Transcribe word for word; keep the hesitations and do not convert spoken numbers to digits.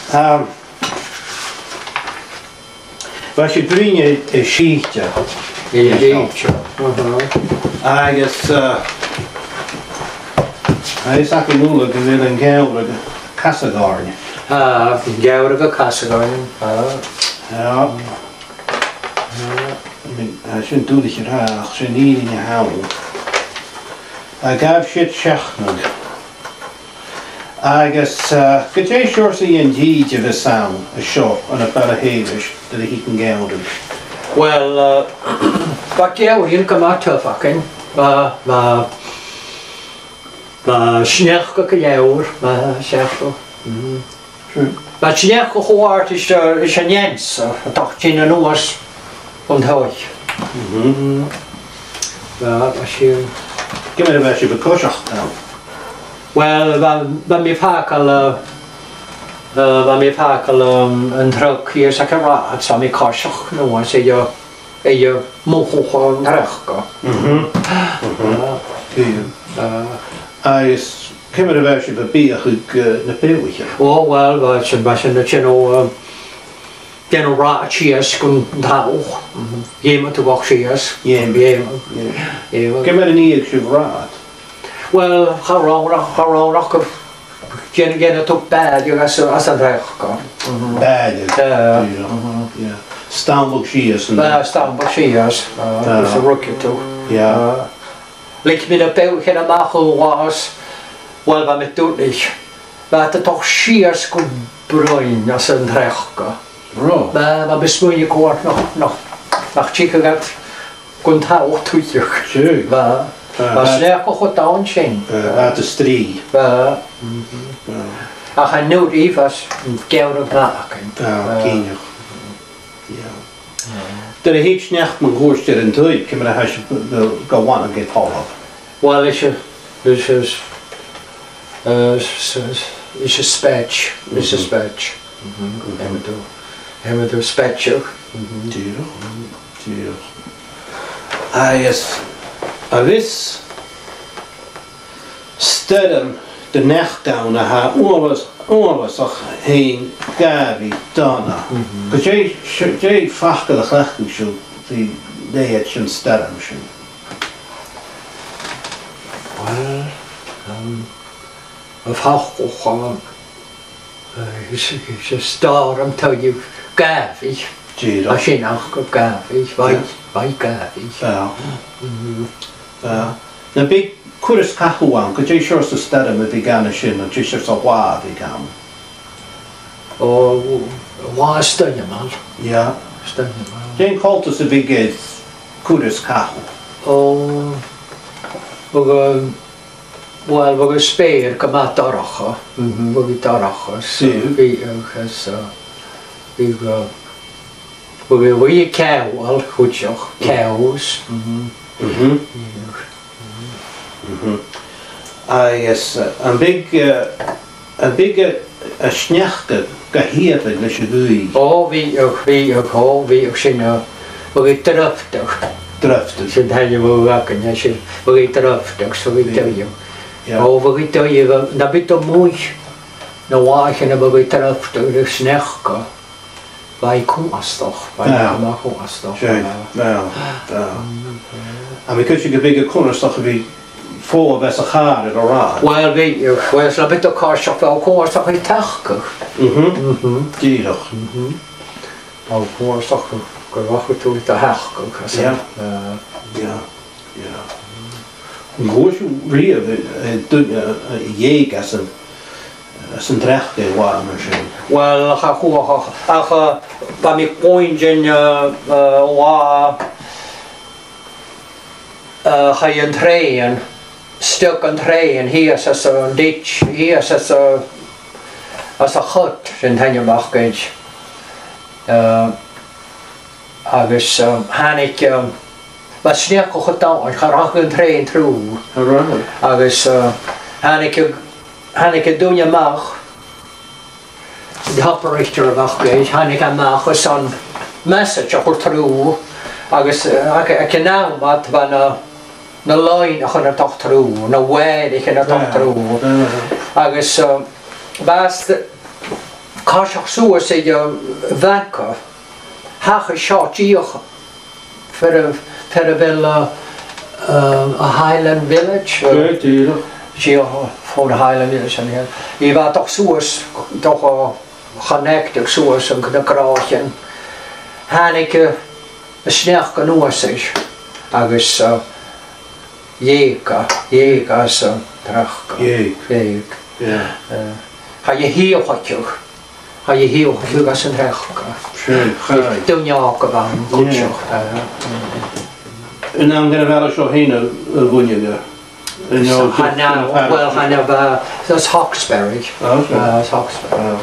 Tha, bha sinn a' bruidhinn air, air sìde. Air sìde. Aha. Agus, eh, tha fhios agam uile gu bheil an geamhradh a' casadh oirnn. Ah, an geamhradh a' casadh oirnn. Ah. Yeah. Ah, I mean, tha sin duilich a ràdh, ach sin fhìrinn a th' ann. Ghabh sinn seachnadh. Agus, eh, gu dè seòrsa an t-sìde a bhios ann an seo ann am Baile Sheumais nuair a thig an geamhradh? Well, eh, bha geamhraidhean gu math tough againn. Bha, bha, bha sneachda gu leòr, bha sneachda. Mm. Sure. Bha sneachda cho àrd is, eh, is an fheansa a' tighinn a-nuas an taigh. Mhm. Bha, bha sin. Ciamar a bha sibh a' coiseachd ann? Well, bha, bha mi a' fàgail, eh, eh, bha mi a' fàgail, um, an truck shìos aig an rathad, 's bha mi a' coiseachd a-nuas air, air mullach an t-sneachda. Mhm. Mhm. Ah. Aidh. Ah. Agus ciamar a bha sibh a' biathadh, eh, na beathaichean? Oh, well, bha sinn, bha sinn a' dèanamh, eh, dèanamh rathad sìos gun taobh. Mhm. Dh'fheumadh tu a dhol sìos. Dh'fheumadh. Dh'fheumadh. Dh'fheumadh. Ciamar a nì sibh rathad? Well, cha robh, cha robh ach gu dèan-, dhèanadh tu bàidheadh às, às an t-sneachda. Mhm. Bàidheadh. Yeah. Yeah. Mhm. Yeah. Stampadh sìos an... Bha, stampadh sìos. Ah, ah. Agus a' ruigheachd tu. Yeah. Ah. Leig mi na beathaichean a-mach a' bhàs, well, bha mi duilich. Bha iad a' dol sìos gu broinn às an t-sneachda. Ro? Bha, bha mi a' smaoineachadh nach, nach, nach tigeadh iad gun taobh tuilleadh. Sure. Bha, ah, bha, bha sneachda cho domhainn sin. Ah, bha iad a' strì. Bha. Mhm. Ah. Ach an uair a bha geamhradh math againn. Ah, ah, cinnteach. Yeah. Nuair a thig sneachda mun cuairt air an taigh, ciamar a tha sibh gu, gu, gu bhana gu talamh? Well, is e, is e, eh, is, is, is e spaid, is e spaid. Mhm. Feumaidh tu, feumaidh tu spaideadh. Mhm. Dìreach, dìreach. Agus a bhios stoirm de sneachda ann a tha uabhas-, uabhasach fhèin gàbhaidh dona. Mhm. Gu dè, dè am facal a chleachdadh sibh ri leithid sin stoirm sin? Well, um, am facal, um, eh, is, is e stoirm taigh gàbhaidh. Dìreach. A sin ach gu gàbhaidh, bha i, yeah, bha i gàbhaidh. Yeah. Mhm. Yeah. Nam biodh cur is cathadh ann, gu dè seòrsa stoirm a bhiodh ann an sin, no dè seòrsa là a bhiodh ann? O, là stoirmeil. Yeah. Stoirmeil. Dè an coltas a bhiodh air cur is cathadh? O, bhiodh, um, well, bhiodh an speur gu math dorcha. Mhm. Bhiodh i dorcha, so, yeah, bhiodh, agus, uh, bhiodh, uh, bhiodh, bhiodh i ceòl cuideachd, cows. Mhm. Mhm. Bhiodh. Mhm. Agus, uh, am biodh, uh, am biodh, uh, an sneachda ga shìobadh leis a' ghaoith? O, bhiodh, bhiodh, o, bhiodh sin, uh, bhiodh i drifteadh. Drifteadh. Sin an t-ainm a bh' againn air sin, bhiodh i drifteadh, so bhiodh i drifteadh. Yeah. O, bhiodh i drifteadh, nam biodh tu a-muigh na làithean a bhiodh i drifteadh le sneachda. Bha i cunnartach, bha i, yeah, gu math cunnartach. Sin, yeah, yeah. Mm, yeah. Am biodh cuideigin a bhiodh cunnartach a bhith fo a bheith sa chàr air an rathad? Well, bhiodh, well, nam biodh tu a' coiseachd, bha e cunnartach a bhith a' tachdadh. Mhm. Mhm. Dìreach. Mhm. Bha e cunnartach gu, gu bheil thu a' tachdadh, yeah, eh, yeah. Yeah. An cuala sibh riamh, eh, duine, eh, a dh'eug às an, às an t-sneachda air latha mar sin? Well, cha chuala, ach, ach, eh, bha mi a' cluinntinn, eh, eh, latha, eh, chaidh an trèan, stuck an trèan shìos anns an ditch, shìos anns a', anns a' chut, sin an t-ainm a bh' aca air. Eh, Agus, um, thàinig, um, bha sneachda cho domhainn, cha rachadh an trèan through. All right. Agus, uh, thàinig, thàinig an duine a-mach, the operator a bh' aca, thàinig e a-mach airson message a chur through, agus, uh, aig, aig an àm ud bha na, na loidhnichean a' dol through, na wire-ichean a' dol through. Yeah. Agus, um, bha st-, coiseachd suas aig, eh, Bhanco, thachair seo dìreach far a, far a bheil, eh, eh, a' Highland Village, eh, Gu dìreach. Dìreach far a' Highland Village an sin. Bha e a' dol suas, a' dol a chonnectadh suas an, na gnothaichean. Thàinig, eh, an sneachda a-nuas air agus, eh, dh'eug e, dh'eug e às an t-sneachda. Dh'eug. Dh'eug. Yeah. Eh, chaidh a shìoltachadh. Chaidh a shìoltachadh às an t-sneachda. Sure, chaidh. Duine òg a bh' ann, Yeah. cuideachd, eh. An ann dhan a' bhaile seo fhèin a, a bhuineadh e? An ann, Chan ann, an ann, well, chan ann, eh, às Hawkesbury. Oh, okay. Eh, às Hawkesbury. Oh.